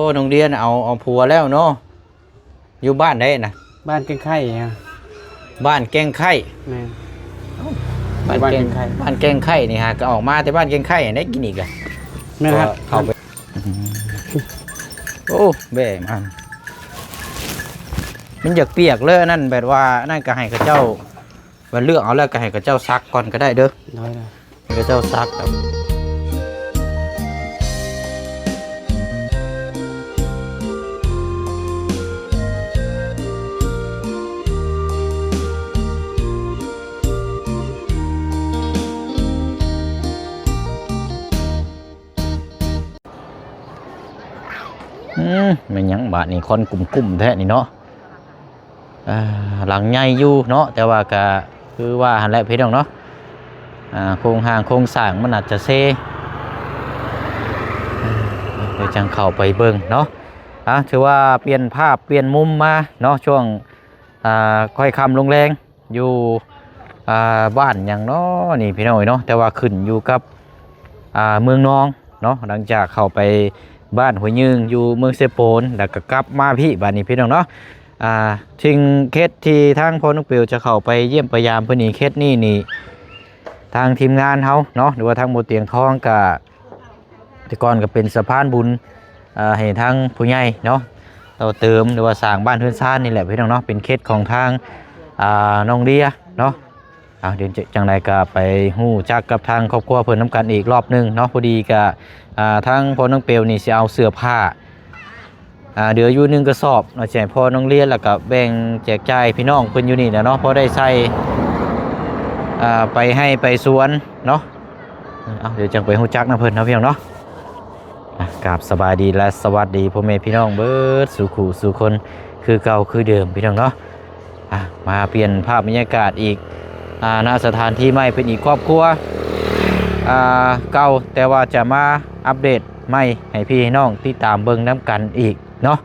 ໂອ້ ນ້ອງເດຍນະ ເອົາ ເອົາຜົວແລ້ວເນາະ. ຢູ່ບ້ານໃດນະ? ບ້ານແກ້ງໄຂ່. ບ້ານແກ້ງໄຂ່. ແມ່ນ. ເອົ້າ ບ້ານແກ້ງ ບ້ານແກ້ງໄຂ່ ບ້ານແກ້ງໄຂ່ນີ້ຫາກໍອອກມາແຕ່ບ້ານແກ້ງໄຂ່ໄດ້ກິນອີກກະ. ແມ່ນ. ເຂົ້າໄປ ໂອ້ ແບະມັນ ມັນຢາກປຽກເລີຍ ອັນນັ້ນ ແບບວ່າ ອັນນັ້ນກໍໃຫ້ເຂົາເຈົ້າ ວ່າເລືອກເອົາແລ້ວກໍໃຫ້ເຂົາເຈົ້າຊັກກ່ອນກໍໄດ້ເດີ. ໂດຍ ໃຫ້ເຂົາເຈົ້າຊັກ. ອືມ ແມ່ນຫຍັງບາດນີ້ ຄວັນກຸ້ມໆແທ້ນີ້ເນາະ. ອ່າ ຫຼັງໃຫຍ່ຢູ່ເນາະ ແຕ່ວ່າກະຄືວ່າຫັ້ນແຫຼະພີ່ນ້ອງເນາະ. ອ່າ ໂຄງຮ່າງໂຄງສ້າງມັນອາດຈະເຊ ດຽວຈັ່ງເຂົ້າໄປເບິ່ງເນາະ. ອ່າ ຖືວ່າປ່ຽນພາບປ່ຽນມຸມມາເນາະ ຊ່ວງ ອ່າ ຄ່ອຍຄ່ຳລົງແລງ ຢູ່ ອ່າ ບ້ານຫຍັງເນາະນີ້ພີ່ນ້ອງເອີຍເນາະ ແຕ່ວ່າຂຶ້ນຢູ່ກັບ ອ່າ ເມືອງນອງເນາະ. ຫຼັງຈາກເຂົ້າໄປບ້ານຫ້ວຍຍືງຢູ່ເມືອງເຊໂປນ ແລ້ວກໍກັບມາພີ້ບາດນີ້ພີ່ນ້ອງເນາະ. ອ່າ ສິ່ງເຂດທີ່ທາງພໍ່ນ້ອງເປວຈະເຂົ້າໄປຢ້ຽມໄປຢາມເພິ່ນນີ້ ເຂດນີ້ນີ້ ທາງທີມງານເຮົາເນາະ ຫຼືວ່າທາງບໍ່ຕຽງທອງກະ ແຕ່ກ່ອນກໍເປັນສະພານບຸນ ເອີ ໃຫ້ທາງຜູ້ໃຫຍ່ເນາະ ຕໍ່ເຕີມ ຫຼືວ່າສ້າງບ້ານເຮືອນຊານນີ້ແຫຼະພີ່ນ້ອງເນາະ. ເປັນເຂດຂອງທາງ ອ່າ ນ້ອງເດຍເນາະ. ເອົາ ດຽວຈັ່ງໃດກໍໄປຮູ້ຈັກກັບທາງຄອບຄົວເພິ່ນນຳກັນອີກລອບໜຶ່ງເນາະ. ພໍດີກໍ ອ່າ ທາງພໍ່ນ້ອງເປວນີ້ຊິເອົາເສື້ອຜ້າ ອ່າ ເຫຼືອຢູ່ໜຶ່ງກະສອບເນາະ ຊິໃຫ້ພໍ່ນ້ອງເດຍ ແລ້ວກໍແບ່ງແຈກຈ່າຍພີ່ນ້ອງເພິ່ນຢູ່ນີ້ແຫຼະເນາະ ພໍໄດ້ໃສ່ ອ່າ ໄປໄຮ່ໄປສວນເນາະ. ເອົາ ດຽວຈັ່ງໄປຮູ້ຈັກນຳເພິ່ນເນາະພີ່ນ້ອງເນາະ. ອ່ະ ກາບສະບາຍດີ ແລະ ສະຫວັດດີພໍ່ແມ່ພີ່ນ້ອງເບິດສູ່ຄູ່ສູ່ຄົນ ຄືເກົ່າຄືເດີມພີ່ນ້ອງເນາະ. ອ່ະ ມາປ່ຽນພາບບັນຍາກາດອີກ ອ່າ ນະສະຖານທີ່ໃໝ່ ເປັນອີກຄອບຄົວ ອ່າ ເກົ່າ ແຕ່ວ່າຈະມາອັບເດດໃໝ່ໃຫ້ພີ່ໃຫ້ນ້ອງຕິດຕາມເບິ່ງນຳກັນອີກເນາະ.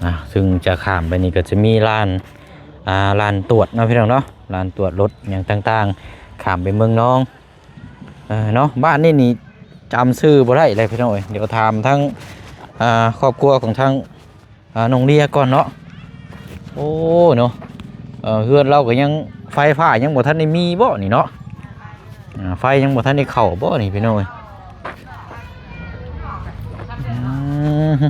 ອ່າ ຊຶ່ງຈະຂ້າມໄປນີ້ກໍຈະມີລານ ອ່າ ລານຕວດເນາະພີ່ນ້ອງເນາະ ລານຕວດລົດຫຍັງຕ່າງໆ ຂ້າມໄປເມືອງນອງ ເອີ ເນາະ. ບ້ານນີ້ນີ້ຈຳຊື່ບໍ່ໄດ້ເລີຍພີ່ນ້ອງເອີຍ ດຽວຖາມທາງ ອ່າ ຄອບຄົວຂອງທາງ ອ່າ ນ້ອງເດຍກ່ອນເນາະ. ໂອ້ ເນາະ ເອີ ເຮືອນລາວກໍຍັງ ໄຟຟ້າຍັງບໍ່ທັນໄດ້ມີບໍ່ນີ້ເນາະ? ອ່າ ໄຟຍັງບໍ່ທັນໄດ້ເຂົ້າບໍ່ນີ້ພີ່ນ້ອງເອີຍ? ອືມ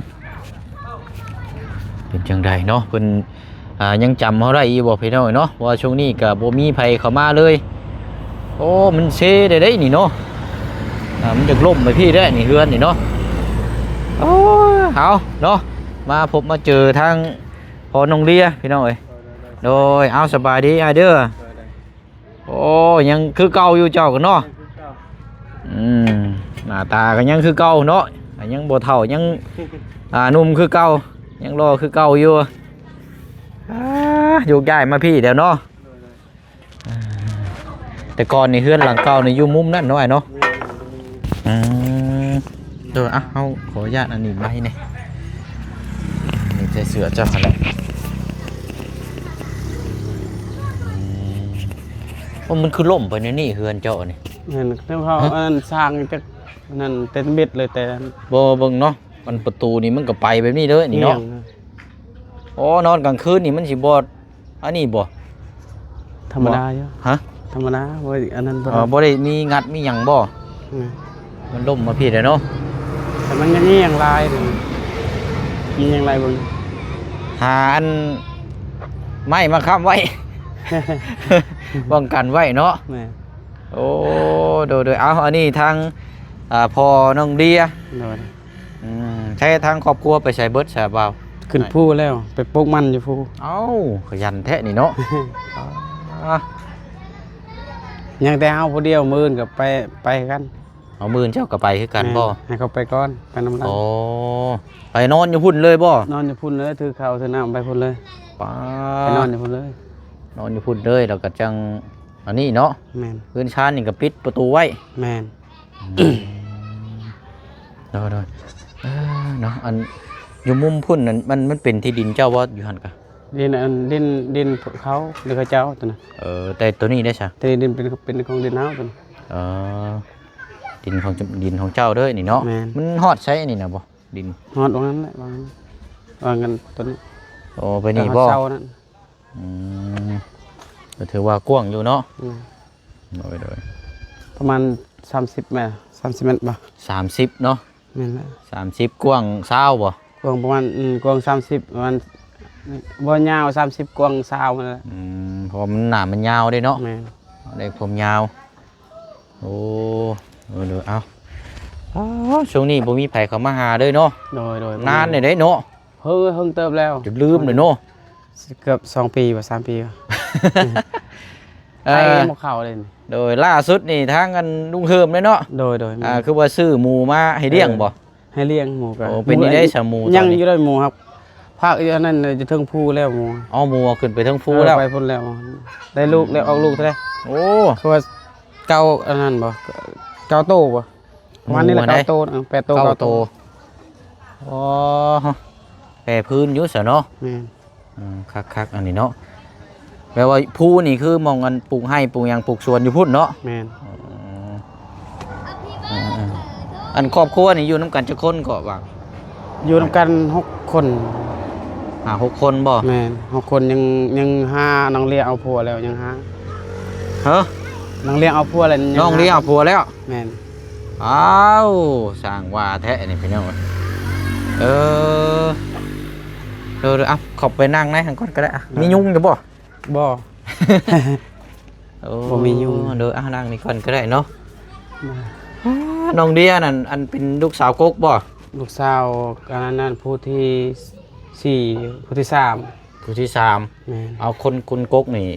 ເປັນຈັ່ງໃດເນາະ ເພິ່ນ ອ່າ ຍັງຈຳເຮົາໄດ້ຢູ່ບໍ່ພີ່ນ້ອງເນາະ? ເພາະວ່າຊ່ວງນີ້ກໍບໍ່ມີໃຜເຂົ້າມາເລີຍ. ໂອ້ ມັນເຊໄດ້ເດ້ນີ້ເນາະ ອ່າ ມັນຈະລົ້ມໄປພີ້ແລ້ວນີ້ ເຮືອນນີ້ເນາະ. ໂອ້ຍ ເອົາເນາະ ມາພົບມາເຈີທາງພໍ່ນ້ອງເດຍພີ່ນ້ອງເອີຍ. ໂດຍ ເອົາ ສະບາຍດີອ້າຍເດີ. ໂອ້ ຍັງຄືເກົ່າຢູ່ເຈົ້າກໍເນາະ. ອືມ ໜ້າຕາກໍຍັງຄືເກົ່າເນາະ ຍັງບໍ່ເຖົ້າ ຍັງ ອ່າ ໜຸ່ມຄືເກົ່າ ຍັງຫຼໍ່ຄືເກົ່າຢູ່. ອ່າ ໂຍກຍ້າຍມາພີ້ແລ້ວເນາະ. ອ່າ ແຕ່ກ່ອນນີ້ເຮືອນຫຼັງເກົ່ານີ້ຢູ່ມຸມນັ້ນເນາະອ້າຍເນາະ. ອືມ ໂດຍ ອ່ະ ເຮົາຂໍອະນຸຍາດອັນນີ້ໄມ້ແດ່ ນີ້ໃສ່ເສື້ອເຈົ້າຫັ້ນແຫຼະ. ອືມ ໂອ້ ມັນຄືລົ້ມໄປແນວນີ້ເຮືອນເຈົ້ານີ້. ແມ່ນ ແລ້ວເຮົາ ຮະ? ອັນນັ້ນສ້າງຈາກນັ້ນເຕັມເບັດເລີຍ ແຕ່ ບໍ່ ເບິ່ງເນາະ ມັນປະຕູນີ້ມັນກໍໄປແບບນີ້ເລີຍນີ້ເນາະ. ໂອ້ ນອນກາງຄືນນີ້ມັນຊິບໍ່ ອັນນີ້ບໍ່? ທຳມະດາຢູ່. ຮະ? ທຳມະດາ ບໍ່ ອັນນັ້ນບໍ່ ເອີ ໄດ້ ບໍ່ໄດ້ມີງັດມີຫຍັງບໍ່? ອືມ ມັນລົ້ມມາພີ້ແລ້ວເນາະ. ແຕ່ມັນຍັງມີຫຍັງຫຼາຍເດ້ ມີຫຍັງຫຼາຍເບິ່ງ ຫາອັນໄມ້ມາຄ້ຳໄວ້ ປ້ອງກັນໄວ້ເນາະ. ແມ່ນ. ໂອ້ ໂດຍ ໂດຍ ເອົາ ອັນນີ້ທາງ ອ່າ ພໍ່ນ້ອງເດຍ. ໂດຍ. ອືມ ໃຊ້ທາງຄອບຄົວໄປໃສເບິດຊະບ່າວ? ຂຶ້ນພູແລ້ວ ໄປປູກມັນຢູ່ພູ. ເອົ້າ ຂະຫຍັນແທ້ນີ້ເນາະ. ອ່າ ຍັງແຕ່ເຮົາຜູ້ດຽວ ມື້ອື່ນກໍໄປ ໄປກັນ. ເອົາ ມື້ອື່ນເຈົ້າກໍໄປຄືກັນບໍ່? ແມ່ນ ໃຫ້ເຂົາໄປກ່ອນ ໄປນຳກັນ. ອໍ ໄປນອນຢູ່ພຸ້ນເລີຍບໍ່? ນອນຢູ່ພຸ້ນເລີຍ ຖືເຂົ້າຖືນ້ຳໄປພຸ້ນເລີຍ. ປາ ໄປນອນຢູ່ພຸ້ນເລີຍ. ນອນຢູ່ພຸ້ນເລີຍ ແລ້ວກໍຈັ່ງ ອັນນີ້ເນາະ. ແມ່ນ. ເຮືອນຊານນີ້ກໍປິດປະຕູໄວ້. ແມ່ນ. ອືມ ໂດຍ ໂດຍ ເອີ ເນາະ ອັນຢູ່ມຸມພຸ້ນນັ້ນ ມັນ ມັນເປັນທີ່ດິນເຈົ້າບໍ່ ຢູ່ຫັ້ນກະ? ດິນ ອັນ ດິນ ດິນເຂົາ ດິນເຂົາເຈົ້າຕົວນັ້ນ. ເອີ ແຕ່ຕົວນີ້ເດ້ຊະ? ແຕ່ດິນເປັນ ເປັນຂອງດິນເຮົາຕົວນີ້. ເອີ ດິນຂອງ ດິນຂອງເຈົ້າເດີນີ້ເນາະ. ແມ່ນ. ມັນຮອດໃສນີ້ນະບໍ່? ດິນ ຮອດວ່າງນັ້ນແຫຼະ ວ່າງນັ້ນ ວ່າງກັນຕົວນີ້. ໂອ້ ໄປນີ້ບໍ່? ແຕ່ຮອດເສົານັ້ນ. ອືມ ກໍຖືວ່າກວ້າງຢູ່ເນາະ. ແມ່ນ. ໂດຍໆ ປະມານສາມສິບແມັດ ສາມສິບແມັດບໍ່? ສາມສິບເນາະ. ແມ່ນແຫຼະ. ສາມສິບ ກວ້າງຊາວບໍ່? ກວ້າງປະມານ ອືມ ກວ້າງສາມສິບ ປະມານ ບໍ່ຍາວສາມສິບ ກວ້າງຊາວຫັ້ນແຫຼະ. ອືມ ເພາະວ່າມັນ ໜ້າມັນຍາວເດ້ເນາະ. ແມ່ນ. ໄດ້ຄວາມຍາວ. ໂອ້ ເອີ ເອີ ເອົາ ອໍ ຊ່ວງນີ້ບໍ່ມີໃຜເຂົ້າມາຫາເລີຍເນາະ. ໂດຍໆ ນານແລ້ວເດ້ເນາະ. ເຮີ້ ເຫິງເຕີບແລ້ວ ຈົນລືມເລີຍເນາະ. ເກືອບສອງປີບໍ່ ສາມປີບໍ່? ເອີ ໄປບໍ່ເຂົ້າເລີຍ. ໂດຍ ລ່າສຸດນີ້ທາງອັນລຸງເຮີມເດ້ເນາະ. ໂດຍໆ ອ່າ ແມ່ນ. ຄືວ່າຊື້ໝູມາໃຫ້ລ້ຽງບໍ່? ເອີ ໃຫ້ລ້ຽງໝູກໍ. ໂອ້ ເປັນຈັ່ງໃດຊະໝູ? ຍັງຢູ່ໄດ໋ໝູ ຄັບ ພາກຢູ່ອັນນັ້ນ ຢູ່ເທິງພູແລ້ວໝູ. ອໍ ໝູເອົາຂຶ້ນໄປເທິງພູແລ້ວ. ເອີ ໄປພຸ້ນແລ້ວ ໄດ້ລູກແລ້ວ ອອກລູກເທົ່າໃດ? ໂອ້ ຄືວ່າເກົ້າອັນນັ້ນບໍ່? ເກົ້າໂຕບໍ່? ປະມານນີ້ແຫຼະ ໝູຫັ້ນເດ້ ເກົ້າໂຕ ເອີ ແປດໂຕ ເກົ້າໂຕ ເກົ້າໂຕ. ອໍ ແປພື້ນຢູ່ຊະເນາະ. ແມ່ນ. ເອີ ຄັກໆ ອັນນີ້ເນາະ ແປວ່າພູນີ້ຄືໝ່ອງອັນປູກໄຮ່ປູກຫຍັງ ປູກສວນຢູ່ພຸ້ນເນາະ. ແມ່ນ. ເອີ ເອີ ອັນຄອບຄົວນີ້ຢູ່ນຳກັນຈັກຄົນເກາະວ່າ? ຢູ່ນຳກັນຫົກຄົນ. ຫ້າຫົກຄົນບໍ່? ແມ່ນ ຫົກຄົນ. ຍັງ ຍັງຫາ ນ້ອງເລຍເອົາຜົວແລ້ວ ຍັງຫາ. ຮະ? ນ້ອງເລຍເອົາຜົວແລ້ວ ຍັງຫາ. ນ້ອງເລຍເອົາຜົວແລ້ວ? ແມ່ນ. ອ້າວ ຊ່າງວ່າແທ້ນີ້ພີ່ນ້ອງ. ເອີ ເອີ ເອົາ ເຂົ້າໄປນັ່ງໃນຫັ້ນກ່ອນກໍໄດ້. ໄດ້. ມີຍຸງຢູ່ບໍ່? ບໍ່ ໂອ້ ບໍ່ມີຍຸງ. ໂດຍ ເອົາ ນັ່ງນີ້ກ່ອນກໍໄດ້ເນາະ. ໄດ້. ອ້າ ນ້ອງເດຍນັ້ນ ອັນເປັນລູກສາວກົກບໍ່? ລູກສາວ ອັນນັ້ນ ຜູ້ທີສີ່ ຜູ້ທີສາມ. ຜູ້ທີສາມ. ແມ່ນ. ເອົາ ຄົນ ຄົນກົກນີ້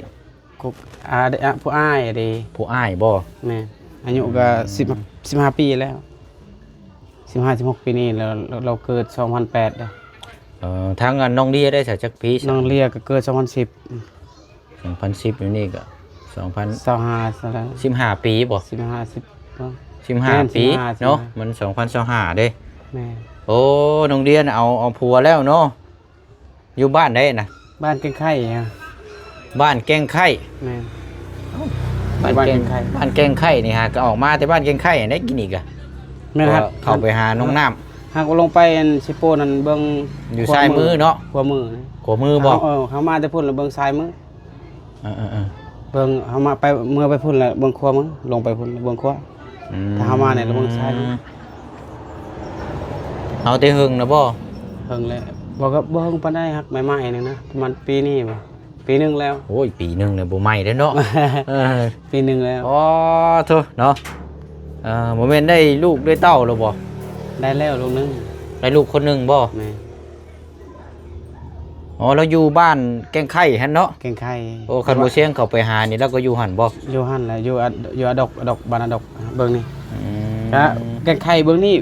ກົກ ອາ ອາ ຜູ້ອ້າຍເດ. ຜູ້ອ້າຍບໍ່? ແມ່ນ. ອາຍຸກໍ ອືມ ສິບ ສິບຫ້າປີແລ້ວ ສິບຫ້າ ສິບຫົກປີນີ້ ແລ້ວ ແລ້ວເກີດສອງພັນແປດເດ້. ເອີ ທາງອັນນ້ອງເລຍໄດ້ສະຈັກປີ? ນ້ອງເລຍກໍເກີດສອງພັນສິບ. ສອງພັນສິບ ຢູ່ນີ້ກໍສອງພັນ ຊາວຫ້າ ຊາວຫ້າ ສິບຫ້າປີບໍ່? ສິບຫ້າ ສິບ ສິບຫ້າ ແມ່ນ ປີ ສິບຫ້າ ເນາະ. ມັນສອງພັນຊາວຫ້າເດ້. ແມ່ນ. ໂອ້ ນ້ອງເລຍເອົາ ເອົາຜົວແລ້ວເນາະ. ຢູ່ບ້ານໃດນະ? ບ້ານແກ້ງໄຂ່. ບ້ານແກ້ງໄຂ່. ແມ່ນ. ບ້ານແກ້ງ ບ້ານແກ້ງໄຂ່. ບ້ານແກ້ງໄຂ່ນີ້ຫາກໍອອກມາແຕ່ບ້ານແກ້ງໄຂ່ໄດ້ກິນອີກກະ. ແມ່ນ. ເຂົ້າໄປຫາໜອງນ້ຳ ຫາກໍລົງໄປອັນຊິໂປນັ້ນເບິ່ງ ຢູ່ຊ້າຍມືເນາະ. ຂວາມື. ຂວາມືບໍ່? ເອີ ເຂົ້າມາແຕ່ພຸ້ນລະເບິ່ງຊ້າຍມື. ເອີໆໆ ເບິ່ງ ເຮົາມາໄປ ເມື່ອໄປພຸ້ນແລ້ວເບິ່ງຂວາມື ລົງໄປພຸ້ນເບິ່ງຂວາ. ອືມ ຖ້າເຮົາມານີ້ລະເບິ່ງຊ້າຍມື. ເອົາແຕ່ເຫິງນະບໍ່? ເຫິງແລ້ວ ບໍ່ ກໍບໍ່ເຫິງປານໃດ ຮັກໃໝ່ໆ ນີ້ນະ ປະມານປີນີ້ບໍ່ ປີໜຶ່ງແລ້ວ. ໂອ້ຍ ປີໜຶ່ງນີ້ບໍ່ໃໝ່ເດ້ເນາະ. ເອີ ປີໜຶ່ງແລ້ວ. ອໍ ໂທ້ເນາະ. ເອີ ບໍ່ແມ່ນໄດ້ລູກໄດ້ເຕົ້າແລ້ວບໍ່? ໄດ້ແລ້ວລູກໜຶ່ງ. ໄດ້ລູກຄົນໜຶ່ງບໍ່? ແມ່ນ. ອໍ ລາວຢູ່ບ້ານແກ້ງໄຂ່ຫັ້ນເນາະ? ແກ້ງໄຂ່. ໂອ້ ຄັນບໍ່ຊຽງເຂົ້າໄປຫານີ້ ລາວກໍຢູ່ຫັ້ນບໍ່? ຢູ່ຫັ້ນແຫຼະ ຢູ່ອາ ຢູ່ອາດົກ ອາດົກ ບ້ານອາດົກເບິ່ງນີ້. ອືມ ກະແກ້ງໄຂ່ເບິ່ງນີ້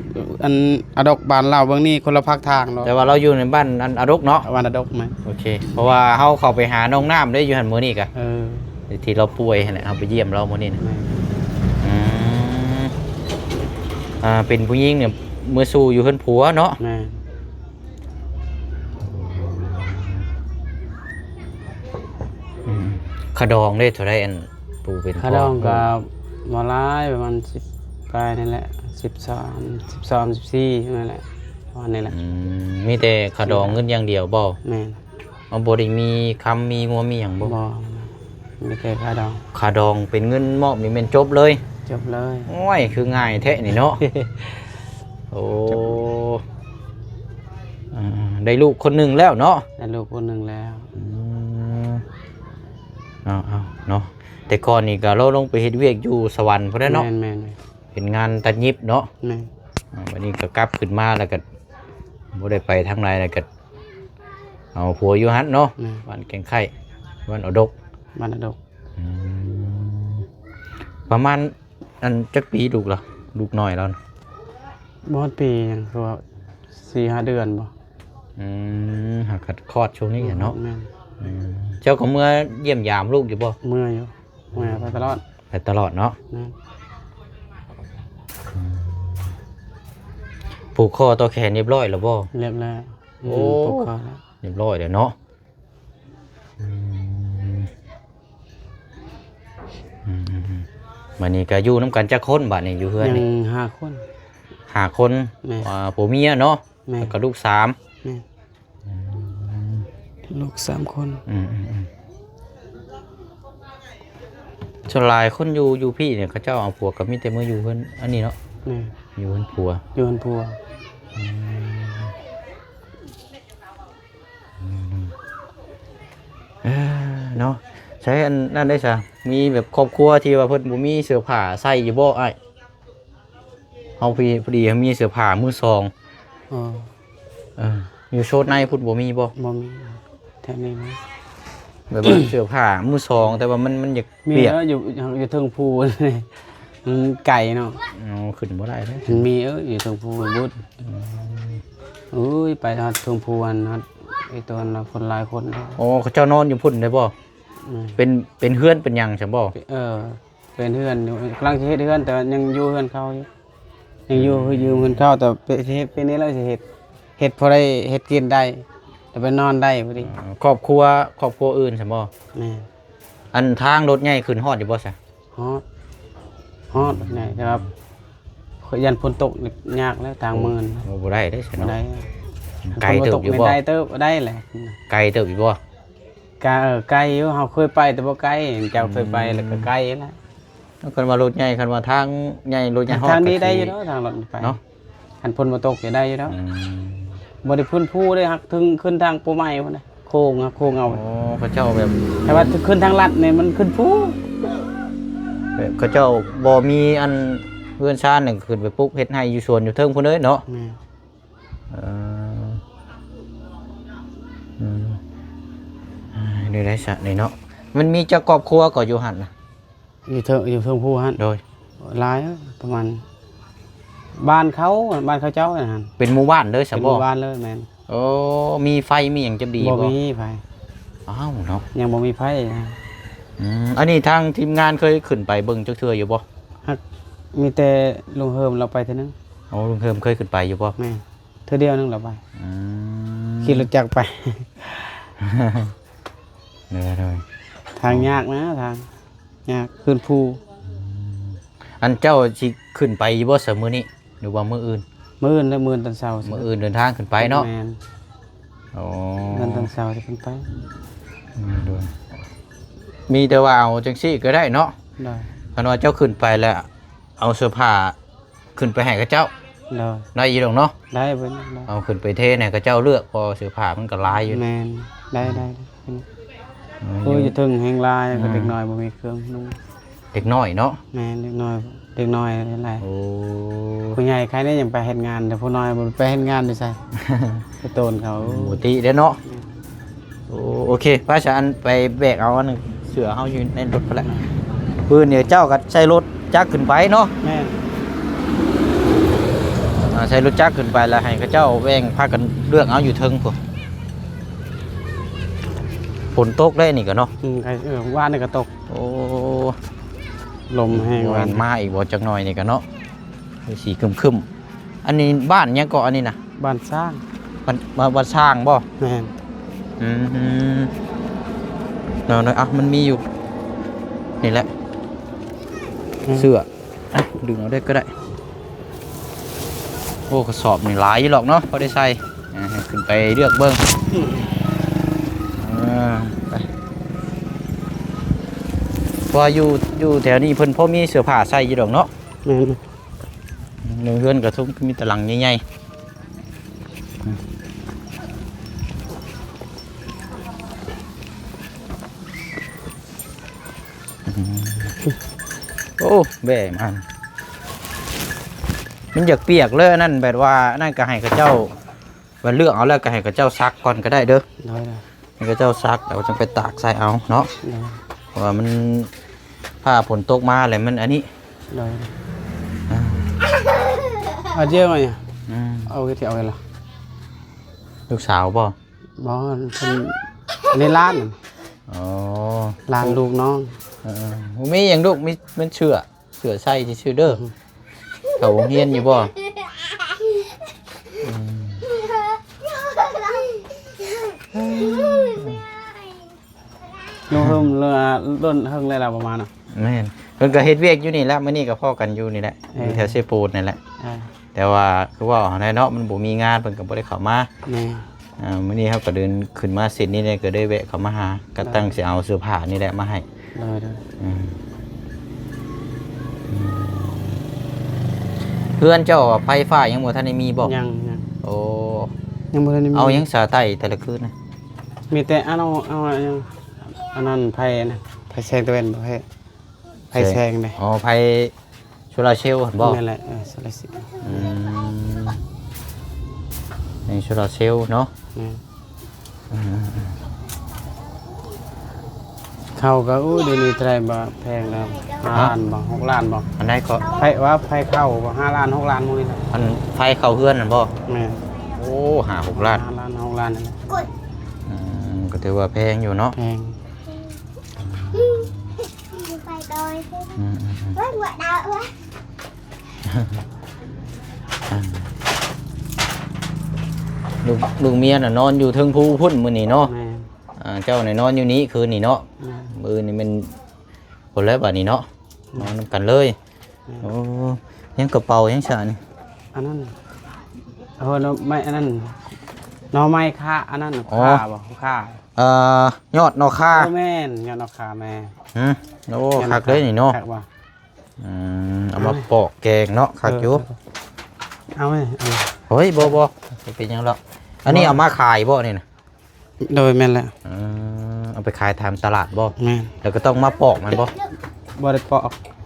ອັນອາດົກບ້ານລາວເບິ່ງນີ້ ຄົນລະພາກທາງເນາະ. ແຕ່ວ່າລາວຢູ່ໃນບ້ານອັນອາດົກເນາະ? ບ້ານອາດົກ. ແມ່ນ. ໂອເຄ ເພາະວ່າເຮົາເຂົ້າໄປຫານ້ອງນ້ຳເດ້ຢູ່ຫັ້ນມື້ນີ້ກະ. ເອີ ທີ່ລາວປ່ວຍຫັ້ນແຫຼະ ເຮົາໄປຢ້ຽມລາວມື້ນີ້ນະ. ແມ່ນ. ອືມ ອ່າ ເປັນຜູ້ຍິງນີ້ເມືອສູ່ຢູ່ເຮືອນຜົວເນາະ? ແມ່ນ. ອືມ ຄ່າດອງເດ້ເທົ່າໃດ ອັນຜູ້ເປັນພໍ່? ຄ່າດອງກໍບໍ່ຫຼາຍ ປະມານສິບປາຍນີ້ແຫຼະ ສິບສາມ ສິບສອງ ສິບສີ່ ນັ້ນແຫຼະ ປະມານນີ້ແຫຼະ. ອືມ ມີແຕ່ຄ່າດອງເງິນຢ່າງດຽວບໍ່? ແມ່ນ. ເຮົາບໍ່ໄດ້ມີຄຳມີງົວມີຫຍັງບໍ່? ບໍ່ ມີແຕ່ຄ່າດອງ. ຄ່າດອງເປັນເງິນມອບນີ້ແມ່ນຈົບເລີຍ? ຈົບເລີຍ. ໂອ້ຍ ຄືງ່າຍແທ້ນີ້ເນາະ. ໂອ້ ຈົບ. ອ່າ ໄດ້ລູກຄົນໜຶ່ງແລ້ວເນາະ? ໄດ້ລູກຄົນໜຶ່ງແລ້ວ. ອືມ ເອົາໆ ເນາະ ແຕ່ກ່ອນນີ້ກໍລາວລົງໄປເຮັດວຽກຢູ່ສະຫວັນພຸ້ນແຫຼະເນາະ? ແມ່ນໆ ເຮັດງານຕັດຫຍິບເນາະ? ແມ່ນ. ອ່າ ບັດນີ້ກໍກັບຂຶ້ນມາແລ້ວກໍບໍ່ໄດ້ໄປທາງໃດ ແລ້ວກໍເອົາຜົວຢູ່ຫັ້ນເນາະ? ແມ່ນ. ບ້ານແກ້ງໄຂ່ ບ້ານອາດົກ. ບ້ານອາດົກ. ອືມ ປະມານ ອັນ ຈັກປີລູກລະ ລູກນ້ອຍລາວນະ? ບໍ່ຮອດປີຫຍັງ ຄືວ່າສີ່ຫ້າເດືອນບໍ່. ອືມ ຫາກະຄອດຊ່ວງນີ້ແຫຼະເນາະ. ແມ່ນ. ອືມ ເຈົ້າກໍເມືອຢ້ຽມຢາມລູກຢູ່ບໍ່? ເມືອຢູ່ ເມືອໄປຕະຫຼອດ. ໄປຕະຫຼອດເນາະ. ແມ່ນ. ອືມ ຜູກຄໍຕໍ່ແຂນຮຽບຮ້ອຍແລ້ວບໍ່? ຮຽບແລ້ວ. ໂອ້ ອືມ ຜູກຄໍແລ້ວ ຮຽບຮ້ອຍແລ້ວເນາະ. ອືມ ອືມ ບັດນີ້ກໍຢູ່ນຳກັນຈັກຄົນ ບັດນີ້ຢູ່ເຮືອນນີ້? ຍັງຫ້າຄົນ ຫ້າຄົນ. ແມ່ນ. ອ່າ ຜົວເມຍເນາະ. ແມ່ນ. ແລ້ວກໍລູກສາມ. ແມ່ນ. ອືມ ລູກສາມຄົນ. ອືມໆໆ ສ່ວນຫຼາຍຄົນຢູ່ ຢູ່ພີ້ນີ້ ເຂົາເຈົ້າເອົາຜົວກໍມີແຕ່ມາຢູ່ເຮືອນອັນນີ້ເນາະ. ແມ່ນ. ຢູ່ເຮືອນຜົວ ຢູ່ເຮືອນຜົວ. ອືມ ອືມ ເອີ ເນາະ. ໃສ ອັນນັ້ນໄດ້ຊະ ມີແບບຄອບຄົວທີ່ວ່າເພິ່ນບໍ່ມີເສື້ອຜ້າໃສ່ຢູ່ບໍ່ອ້າຍ? ເຮົາ ພໍດີ ພໍດີເຮົາມີເສື້ອຜ້າມືສອງ. ເອີ ເອີ ຢູ່ໂຊນໃນພຸ້ນບໍ່ມີບໍ່? ບໍ່ມີ ແຖວນີ້ບໍ່. ແບບວ່າເສື້ອຜ້າມືສອງ ແຕ່ວ່າມັນ ມັນຢາກ ມີ ປຽກ ເອີ ຢູ່ ຢູ່ເທິງພູ ມັນໄກເນາະ. ອໍ ຂຶ້ນບໍ່ໄດ້ເດ້. ມັນມີ ເອີ ຢູ່ເທິງພູບຸດ. ອືມ ໂອ້ຍ ໄປຮອດເທິງພູຫັ້ນ ຮອດໄອ້ຕົວນັ້ນ ຄົນຫຼາຍຄົນ. ອໍ ເຂົາເຈົ້ານອນຢູ່ພຸ້ນໄດ້ບໍ່? ແມ່ນ. ເປັນ ເປັນເຮືອນເປັນຫຍັງຊັ້ນບໍ່? ເອີ ເປັນເຮືອນຢູ່ ກຳລັງຊິເຮັດເຮືອນ ແຕ່ວ່າຍັງຢູ່ເຮືອນເກົ່າຢູ່ ຍັງຢູ່ ອືມ ຢູ່ເຮືອນເກົ່າ ແຕ່ໄປເຮັດ ປີນີ້ແລ້ວຊິເຮັດ ເຮັດພໍໄດ້ເຮັດກິນໄດ້ ແຕ່ໄປນອນໄດ້ພໍດີ. ເອີ ຄອບຄົວ ຄອບຄົວອື່ນຊັ້ນບໍ່? ແມ່ນ. ອັນທາງລົດໃຫຍ່ຂຶ້ນຮອດຢູ່ບໍ່ຊະ? ຮອດ ຮອດ ອືມ ແຕ່ວ່າ ຢ້ານຝົນຕົກນີ້ຍາກແລ້ວ ທາງເໝືອນ. ໂອ້ ບໍ່ໄດ້ເດ້ຊັ້ນເນາະ. ບໍ່ໄດ້. ໄກເຕີບຢູ່ບໍ່? ໄດ້ເຕີບ ໄດ້ແຫຼະ. ໄກເຕີບຢູ່ບໍ່? ກະ ເອີ ໄກຢູ່ ເຮົາເຄີຍໄປແຕ່ບໍ່ໄກ ເຈົ້າເຄີຍໄປ ອືມ ແລ້ວກໍໄກແລ້ວ. ຄັນວ່າລົດໃຫຍ່ ຄັນວ່າທາງໃຫຍ່ ລົດໃຫຍ່ຮອດ ທາງນີ້ໄດ້ຢູ່ດອກ ທາງລົດໄປເນາະ. ຄັນຝົນບໍ່ຕົກນີ້ໄດ້ຢູ່ດອກ. ອືມ ບໍ່ໄດ້ຂຶ້ນພູເດ້ ຮັກເຖິງຂຶ້ນທາງປູໃໝ່ພຸ້ນນະ ໂຄ້ງ ໂຄ້ງເອົາ. ອໍ ເຂົາເຈົ້າແບບ ແຕ່ວ່າຂຶ້ນທາງລັດນີ້ມັນຂຶ້ນພູ ແບບເຂົາເຈົ້າບໍ່ມີອັນເຮືອນຊານນີ້ ຂຶ້ນໄປປຸກເຮັດໄຮ່ຢູ່ສວນຢູ່ເທິງພຸ້ນເລີຍເນາະ. ແມ່ນ. ເອີ ອືມ ເອີ ນີ້ໄດ້ຊະນີ້ເນາະ. ມັນມີຈັກຄອບຄົວກໍຢູ່ຫັ້ນນະ? ຢູ່ເທິງ ຢູ່ເທິງພູຫັ້ນ. ໂດຍ. ຫຼາຍ ປະມານ ບ້ານເຂົາ ບ້ານເຂົາເຈົ້າຫັ້ນ. ເປັນໝູ່ບ້ານເລີຍຊະບໍ່? ເປັນໝູ່ບ້ານເລີຍ. ແມ່ນ. ໂອ້ ມີໄຟມີຫຍັງຈະດີບໍ່? ບໍ່ມີໄຟ. ອ້າວເນາະ ຍັງບໍ່ມີໄຟ. ອືມ ອັນນີ້ທາງທີມງານເຄີຍຂຶ້ນໄປເບິ່ງຈັກເທື່ອຢູ່ບໍ່? ຮັກ ມີແຕ່ລຸງເຮີມລາວໄປເທື່ອໜຶ່ງ. ໂອ້ ລຸງເຮີມເຄີຍຂຶ້ນໄປຢູ່ບໍ່? ແມ່ນ. ເທື່ອດຽວໜຶ່ງລະໄປ. ອືມ ຂີ່ລົດຈັກໄປ. ໂດຍໆ ທາງຍາກນະ ທາງຍາກຂຶ້ນພູ. ອືມ ອັນເຈົ້າຊິຂຶ້ນໄປຢູ່ບໍ່ຊະມື້ນີ້ ຫຼືວ່າມື້ອື່ນ? ມື້ອື່ນແຫຼະ ມື້ອື່ນຕອນເຊົ້າ. ມື້ອື່ນເດີນທາງຂຶ້ນໄປເນາະ. ແມ່ນ. ໂອ້ ເດີນຕອນເຊົ້າຊິຂຶ້ນໄປ. ອືມ ໂດຍ ມີແຕ່ວ່າເອົາຈັ່ງຊີ້ກໍໄດ້ເນາະ. ໂດຍ. ຄັນວ່າເຈົ້າຂຶ້ນໄປແລ້ວ ເອົາເສື້ອຜ້າຂຶ້ນໄປໃຫ້ເຂົາເຈົ້າ. ໂດຍ. ໄດ້ຢູ່ດອກເນາະ. ໄດ້ເບິດ. ເອົາຂຶ້ນໄປເທໃຫ້ເຂົາເຈົ້າເລືອກ ເພາະເສື້ອຜ້າມັນກໍຫຼາຍຢູ່. ແມ່ນ. ໄດ້ ອືມ ໄດ້ ໄດ້. ອືມ ໂອ້ຍ ຢູ່ເທິງແຮງຫຼາຍ. ອືມ ເດັກນ້ອຍບໍ່ມີເຄື່ອງນຸ່ງ. ເດັກນ້ອຍເນາະ. ແມ່ນ ເດັກນ້ອຍ ເດັກນ້ອຍຫຼາຍ. ໂອ້ ຜູ້ໃຫຍ່ໃຄແດ່ຍັງໄປເຮັດງານ ແຕ່ຜູ້ນ້ອຍບໍ່ໄປເຮັດງານຢູ່ໃສ ໄປໂຕນເຂົາ. ບໍ່ຕິເດ້ເນາະ. ແມ່ນ. ໂອ້ ໂອເຄ ໄປຊະ ອັນໄປແບກເອົາອັນເສື້ອເຮົາຢູ່ໃນລົດພຸ້ນແຫຼະ. ແມ່ນ. ມື້ອື່ນນີ້ເຈົ້າກໍໃສ່ລົດຈັກຂຶ້ນໄປເນາະ. ແມ່ນ. ອ່າ ໃສ່ລົດຈັກຂຶ້ນໄປ ແລ້ວໃຫ້ເຂົາເຈົ້າແວ່ງພາກັນເລືອກເອົາຢູ່ເທິງພຸ້ນ. ຝົນຕົກໄດ໋ນີ້ກໍເນາະ. ອືມ ເອີ ວານນີ້ກໍຕົກ. ໂອ້ ລົມແຮງ. ແມ່ນ ວານ ມາອີກບໍ່ ຈັກໜ້ອຍນີ້ກໍເນາະ. ສີຄຶ້ມໆ. ອັນນີ້ບ້ານຫຍັງເກາະອັນນີ້ນະ? ບ້ານຊ້າງ. ບ້ານ ບ້ານ ບ້ານຊ້າງບໍ່? ແມ່ນ. ອືມ ເນາະ ເນາະ. ອ່ະ ມັນມີຢູ່ນີ້ແຫຼະ. ອືມ ເສື້ອ ອ່ະ ດຶງເອົາໄດ້ກໍໄດ້. ໂອ້ ກະສອບນີ້ຫຼາຍຢູ່ດອກເນາະ ພໍໄດ້ໃສ່. ອ່າ ຂຶ້ນໄປເລືອກເບິ່ງ. ອືມ ເອີ ໄປ. ເພາະວ່າຢູ່ ຢູ່ແຖວນີ້ເພິ່ນພໍມີເສື້ອຜ້າໃສ່ຢູ່ດອກເນາະ. ແມ່ນ. ໃນເຮືອນກະທຸກມີແຕ່ຫຼັງໃຫຍ່ໆ. ອືມ ໂອ້ ແບມາ ມັນຢາກປຽກເລີຍ ອັນນັ້ນ ແບບວ່າ ອັນນັ້ນກະໃຫ້ເຂົາເຈົ້າ ວ່າເລືອກເອົາແລ້ວກໍໃຫ້ເຂົາເຈົ້າຊັກກ່ອນກໍໄດ້ເດີ. ໂດຍ ໃຫ້ເຂົາເຈົ້າຊັກ ແລ້ວຈັ່ງໄປຕາກໃສ່ເອົາເນາະ. ໂດຍ ເພາະວ່າມັນ ຟ້າຝົນຕົກມາແລ້ວມັນອັນນີ້. ໂດຍ ອ່າ ເອົາເຍອະໄໝ? ອືມ ເອົາທີ່ເອົາໄວ້ລະ. ລູກສາວບໍ່? ບໍ່ ເພິ່ນ ອັນນີ້ຫຼານ. ອໍ ຫຼານລູກນ້ອງ. ເອີ ບໍ່ມີຫຍັງລູກ ມີ ມີເສື້ອ ເສື້ອໃສ່ຊື່ໆເດີ. ອືມ ເຂົາໂຮງຮຽນຢູ່ບໍ່? ອືມ ລົງເຮິມ ເລີ່ມດົນເຮິງແລ້ວປະມານນະ. ແມ່ນ. พิ่ນກໍເຮັດວຽກຢູ່ນີ້ແຫຼະ ມື້ນີ້ກໍພໍ້ກັນຢູ່ນີ້ແຫຼະ ເອີ ຢູ່ແຖວເຊໂປນນີ້ແຫຼະ ເອີ ແຕ່ວ່າຄືເວົ້າຫັ້ນແຫຼະເນາະ ມັນບໍ່ມີງານ ເພິ່ນກໍບໍ່ໄດ້ເຂົ້າມາ ແມ່ນ ອ່າ ມື້ນີ້ເຮົາກໍເດີນຂຶ້ນມາເສັ້ນນີ້ແຫຼະ ກໍໄດ້ແວະເຂົ້າມາຫາ ກໍ ໂດຍ ຕັ້ງຊິເອົາເສື້ອຜ້ານີ້ແຫຼະມາໃຫ້ ໂດຍ ໂດຍ ອືມ ອືມ ເຮືອນເຈົ້າໄຟຟ້າຍັງບໍ່ທັນໄດ້ມີບໍ່? ຍັງ ຍັງ ໂອ້ ຍັງບໍ່ທັນໄດ້ມີ ເອົາຫຍັງສາໄຕ້ແຕ່ລະຄືນນະ? ມີແຕ່ອັນ ເອົາ ເອົາຫຍັງ ອັນນັ້ນ ໄຟນະ ໄຟແສງຕາເວັນບໍ່ ໄຟ ໄຟແສງເດ້ ອໍ ໄຟໂຊລາເຊວຫັ້ນບໍ່? ແມ່ນແຫຼະ ເອີ ໂຊລາເຊວ ອືມ ໃນໂຊລາເຊວເນາະ ແມ່ນ ອືມ ເຂົ້າກໍ ໂອ້ ດຽວນີ້ເທົ່າໃດບໍ່ ແພງແລ້ວ ຫ້າ ຮະ? ລ້ານບໍ່ ຫົກລ້ານບໍ່? ອັນໃດກໍ? ໄຟ ວ່າໄຟເຂົ້າບໍ່ ຫ້າລ້ານ ຫົກລ້ານ ໝູ່ນີ້ແຫຼະ ອັນໄຟເຂົ້າເຮືອນຫັ້ນບໍ່? ແມ່ນ ໂອ້ ຫ້າຫົກລ້ານ ຫ້າລ້ານ ຫົກລ້ານນີ້ແຫຼະ ອືມ ກໍຖືວ່າແພງຢູ່ເນາະ ແພງ ໄປດອຍ ອືມ ອືມ ອືມ ເວີ້ຍ ຫົວດາວເວີ້ຍ ອ່າ ລູກ ລູກເມຍນະນອນຢູ່ເທິງພູພຸ້ນມື້ນີ້ເນາະ ແມ່ນ ອ່າ ເຈົ້ານະນອນຢູ່ນີ້ຄືນນີ້ເນາະ ແມ່ນ ມື້ນີ້ແມ່ນພຸ້ນແລ້ວບາດນີ້ເນາະ ແມ່ນ ນອນນຳກັນເລີຍ ແມ່ນ ໂອ້ ຍັງກະເປົາຍັງຊະນີ້ ອັນນັ້ນ ເອີ ໜໍ່ໄມ້ ອັນນັ້ນ ໜໍ່ໄມ້ຂ່າ ອັນນັ້ນ ອໍ ຂ່າບໍ່ ຂ່າ ເອີ ຍອດໜໍ່ຂ່າ ເອີ ແມ່ນ ຍອດໜໍ່ຂ່າແມ່ ຫື ໂອ້ ຍອດໜໍ່ຂ່າ ຄັກເລີຍນີ້ເນາະ ຄັກບໍ່? ອືມ ເອົາມາປອກແກງເນາະ ຄັກຢູ່ ເອີ ເອົາໄວ້ ເອົາ ໂອ້ຍ ບໍ່ ບໍ່ ບໍ່ເປັນຫຍັງດອກ ອັນນີ້ເອົາມາຂາຍບໍ່ນີ້ນະ? ໂດຍ ແມ່ນແຫຼະ ອືມ ເອົາໄປຂາຍຕາມຕະຫຼາດບໍ່? ແມ່ນ ແລ້ວກໍຕ້ອງມາປອກແມ່ນບໍ່? ບໍ່ໄດ້ປອກ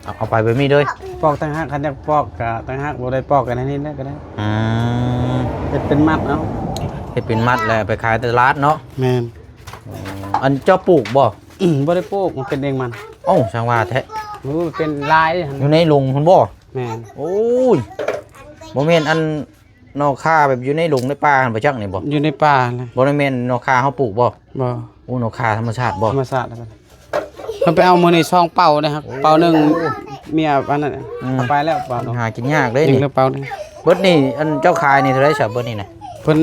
ເອົາ ເອົາໄປແບບນີ້ເລີຍ ປອກຕ່າງຫາກ ຄັນຢາກປອກກໍຕ່າງຫາກ ບໍ່ໄດ້ປອກກໍໃນນີ້ເລີຍກໍໄດ້ ອືມ ເຮັດເປັນມັດເອົາ ເຮັດເປັນມັດແລ້ວໄປຂາຍຕະຫຼາດເນາະ ແມ່ນ ອໍ ອັນເຈົ້າປູກບໍ່? ອືມ ບໍ່ໄດ້ປູກ ມັນເປັນເອງມັນ ເອົ້າ ຊ່າງວ່າແທ້ ໂອ້ ເປັນລາຍຫັ້ນ ຢູ່ໃນດົງພຸ້ນບໍ່? ແມ່ນ ໂອ້ຍ ບໍ່ແມ່ນອັນ ໜໍ່ຂ່າແບບຢູ່ໃນດົງໃນປ່າຫັ້ນບໍ່ຈັກນີ້ບໍ່? ຢູ່ໃນປ່າແຫຼະ ບໍ່ໄດ້ແມ່ນໜໍ່ຂ່າເຮົາປູກບໍ່? ບໍ່ ໂອ້ ໜໍ່ຂ່າທຳມະຊາດບໍ່? ທຳມະຊາດ ເຮົາໄປເອົາມື້ນີ້ສອງເປົາເດ້ ໂອ້ ເປົາໜຶ່ງ ເມຍອັນນັ້ນ ອືມ ເອົາໄປແລ້ວເປົາໜຶ່ງ ຫາກິນຍາກເດ້ນີ້ ເປົາໜຶ່ງ ເບິດນີ້ ອັນເຈົ້າຂາຍນີ້ເທົ່າໃດຊະເບິດນີ້ນະ? ເພິ່ນ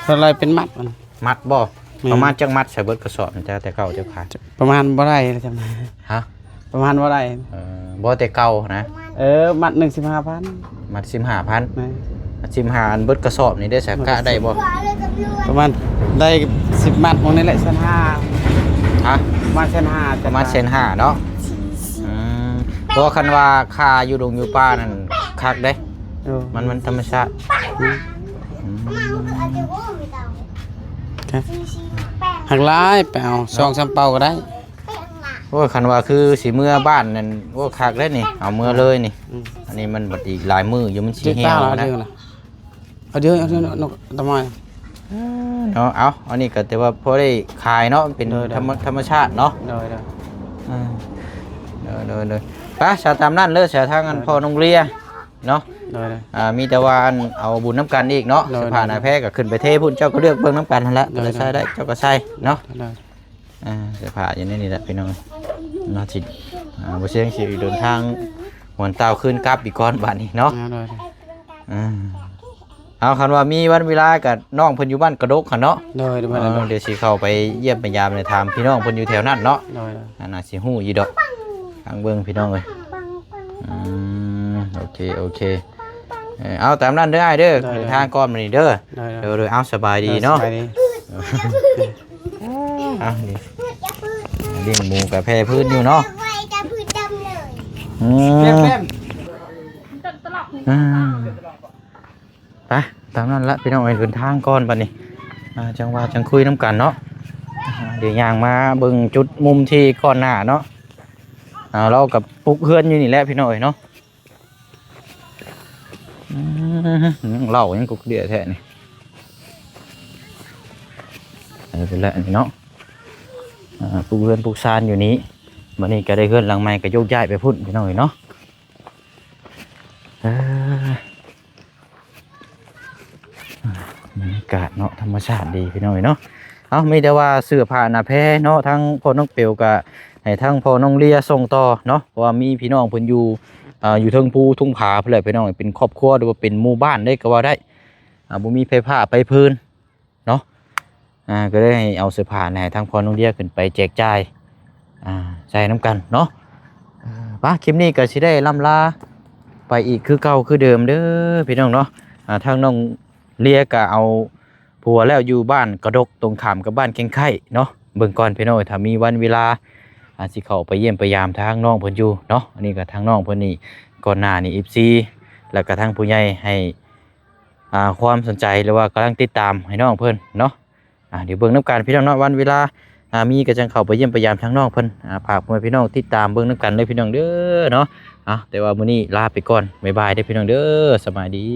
ເທົ່າໃດເປັນມັດມັນ ມັດບໍ່? ແມ່ນ ປະມານຈັກມັດຊະເບິດກະສອບນີ້ ແຕ່ ແຕ່ເກົ່າເຈົ້າຂາຍ? ປະມານບໍ່ໄດ້ແລ້ວ ຈຳ ຮະ? ປະມານບໍ່ໄດ້ ເອີ ບໍ່ແຕ່ເກົ່ານະ ເອີ ມັດໜຶ່ງສິບຫ້າພັນ ມັດສິບຫ້າພັນ ແມ່ນ ສິບຫ້າ ອັນເບິດກະສອບນີ້ໄດ້ສະ ກະໄດ້ບໍ່? ປະມານໄດ້ສິບມັດໝົດນີ້ແຫຼະ ແສນຫ້າ ຮະ? ປະມານແສນຫ້າ ປະມານແສນຫ້າເນາະ ອືມ ເພາະວ່າຄັນວ່າຄ່າຢູ່ດົງຢູ່ປ່ານັ້ນຄັກເດ້ ເອີ ມັນ ມັນທຳມະຊາດ ອືມ ອືມ ຫາກຫຼາຍ ໄປເອົາສອງສາມເປົາກໍໄດ້ ໂອ້ຍ ຄັນວ່າຄືຊິເມືອບ້ານນັ້ນ ໂອ້ ຄັກເດ້ນີ້ ເອົາເມືອເລີຍນີ້ ອືມ ອັນນີ້ມັນບັດອີກຫຼາຍມື້ຢູ່ ມັນຊິແຫ້ວນະ ເອົາເດີ ເອົາເດີ ເອົາເດີ ເນາະ ເອົາ ອັນນີ້ກໍຖືວ່າພໍໄດ້ຂາຍເນາະ ເປັນ ໂດຍ ໂດຍ ທຳມະ ທຳມະຊາດເນາະ ໂດຍ ໂດຍ ເອີ ໂດຍ ໂດຍ ໂດຍ ໄປ ສາ ຕາມນັ້ນເລີຍ ສາ ທາງອັນ ໂດຍ ພໍ່ນ້ອງເລຍ ເນາະ ໂດຍ ໂດຍ ອ່າ ມີແຕ່ວ່າ ອັນ ເອົາບຸນນຳກັນອີກເນາະ ໂດຍ ເສື້ອຜ້າ ໂດຍ ໜ້າແພກໍຂຶ້ນໄປເທພຸ້ນ ເຈົ້າກໍເລືອກເບິ່ງນຳກັນຫັ້ນແຫຼະ ໂດຍ ໂດຍ ໃສ່ໄດ້ ເຈົ້າກໍໃສ່ເນາະ ໂດຍ ອ່າ ເສື້ອຜ້າຢູ່ໃນນີ້ແຫຼະພີ່ນ້ອງເນາະ ຊິ ອ່າ ບໍ່ຊຽງຊິເດີນທາງຫວນຕ່າວຄືນກັບອີກກ່ອນບາດນີ້ເນາະ ໂດຍ ໂດຍ ອ່າ ເອົາ ຄັນວ່າມີວັນເວລາກໍນ້ອງເພິ່ນຢູ່ບ້ານກະດົກຫັ້ນເນາະ ໂດຍ ໂດຍ ເອີ ດຽວຊິເຂົ້າໄປຢ້ຽມໄປຢາມ ໄປຖາມພີ່ນ້ອງເພິ່ນຢູ່ແຖວນັ້ນເນາະ ໂດຍ ໂດຍ ອັນນ່າຊິຮູ້ຢູ່ດອກ ຟັງເບິ່ງພີ່ນ້ອງເອີຍ ອືມ ໂອເຄ ໂອເຄ ເອີ ເອົາຕາມນັ້ນເດີອ້າຍເດີ ໂດຍ ເດີນທາງກ່ອນມື້ນີ້ເດີ ໂດຍ ໂດຍ ໂດຍ ເອົາ ສະບາຍດີເນາະ ໂດຍ ສະບາຍດີ ເອົາ ນີ້ ຫຼິ້ນໝູກະແຜ່ພື້ນຢູ່ເນາະ ອືມ ອືມ ໄປ ຕາມນັ້ນລະພີ່ນ້ອງເອີຍ ເດີນທາງກ່ອນບັດນີ້ ອ່າ ຈັ່ງວ່າຈັ່ງຄຸຍນຳກັນເນາະ ອ່າ ດຽວຍ່າງມາເບິ່ງຈຸດມຸມທີ່ກ່ອນໜ້າເນາະ ອ່າ ລາວກໍປຸກເຮືອນຢູ່ນີ້ແຫຼະພີ່ນ້ອງເອີຍເນາະ ອືມ ຍັງເລົ່າຍັງກົກເດຍແທ້ນີ້ ໄປພຸ້ນແຫຼະນີ້ເນາະ ອ່າ ປຸກເຮືອນປຸກຊານຢູ່ນີ້ ບັດນີ້ກໍໄດ້ເຮືອນຫຼັງໃໝ່ ກໍໂຍກຍ້າຍໄປພຸ້ນພີ່ນ້ອງເອີຍເນາະ ເອີ ບັນຍາກາດເນາະ ທຳມະຊາດດີພີ່ນ້ອງເອີຍເນາະ ເອົາ ມີແຕ່ວ່າເສື້ອຜ້າໜ້າແພເນາະ ທາງພໍ່ນ້ອງເປວກໍໃຫ້ທາງພໍ່ນ້ອງເລຍສົ່ງຕໍ່ເນາະ ເພາະວ່າມີພີ່ນ້ອງເພິ່ນຢູ່ ເອີ ຢູ່ເທິງພູທຸ່ງຜາພຸ້ນແຫຼະພີ່ນ້ອງ ເປັນຄອບຄົວ ຫຼືວ່າເປັນໝູ່ບ້ານເລີຍກໍວ່າໄດ້ ອ່າ ບໍ່ມີໄຟຟ້າໄຟຟືນເນາະ ອ່າ ກໍເລີຍໃຫ້ເອົາເສື້ອຜ້າໃຫ້ທາງພໍ່ນ້ອງເລຍຂຶ້ນໄປແຈກຈ່າຍ ອ່າ ໃສ່ນຳກັນເນາະ ອ່າ ປະ ຄລິບນີ້ກໍຊິໄດ້ລ່ຳລາໄປອີກຄືເກົ່າຄືເດີມເດີພີ່ນ້ອງເນາະ. ອ່າ ທາງນ້ອງເລຍກໍເອົາຜົວແລ້ວ ຢູ່ບ້ານກະດົກ ຕົງຂ້າມກັບບ້ານແກ້ງໄຄ້ເນາະ. ເບິ່ງກ່ອນພີ່ນ້ອງເອີຍ ຖ້າມີວັນເວລາ ອາດຊິເຂົ້າໄປຢ້ຽມໄປຢາມທາງນ້ອງເພິ່ນຢູ່ເນາະ. ອັນນີ້ກໍທາງນ້ອງເພິ່ນນີ້ ກ່ອນໜ້ານີ້ ເອັຟຊີ ແລ້ວກໍທາງຜູ້ໃຫຍ່ໃຫ້ ອ່າ ຄວາມສົນໃຈ ຫຼືວ່າກຳລັງຕິດຕາມໃຫ້ນ້ອງເພິ່ນເນາະ. ອ່າ ດຽວເບິ່ງນຳກັນພີ່ນ້ອງເນາະ ວັນເວລາ ອ່າ ມີກໍຈັ່ງເຂົ້າໄປຢ້ຽມໄປຢາມທາງນ້ອງເພິ່ນ. ອ່າ ຝາກພໍ່ແມ່ພີ່ນ້ອງຕິດຕາມເບິ່ງນຳກັນເດີພີ່ນ້ອງເດີເນາະ. ເອົາ ແຕ່ວ່າມື້ນີ້ລາໄປກ່ອນ ບາຍບາຍເດີພີ່ນ້ອງເດີ ສະບາຍດີ.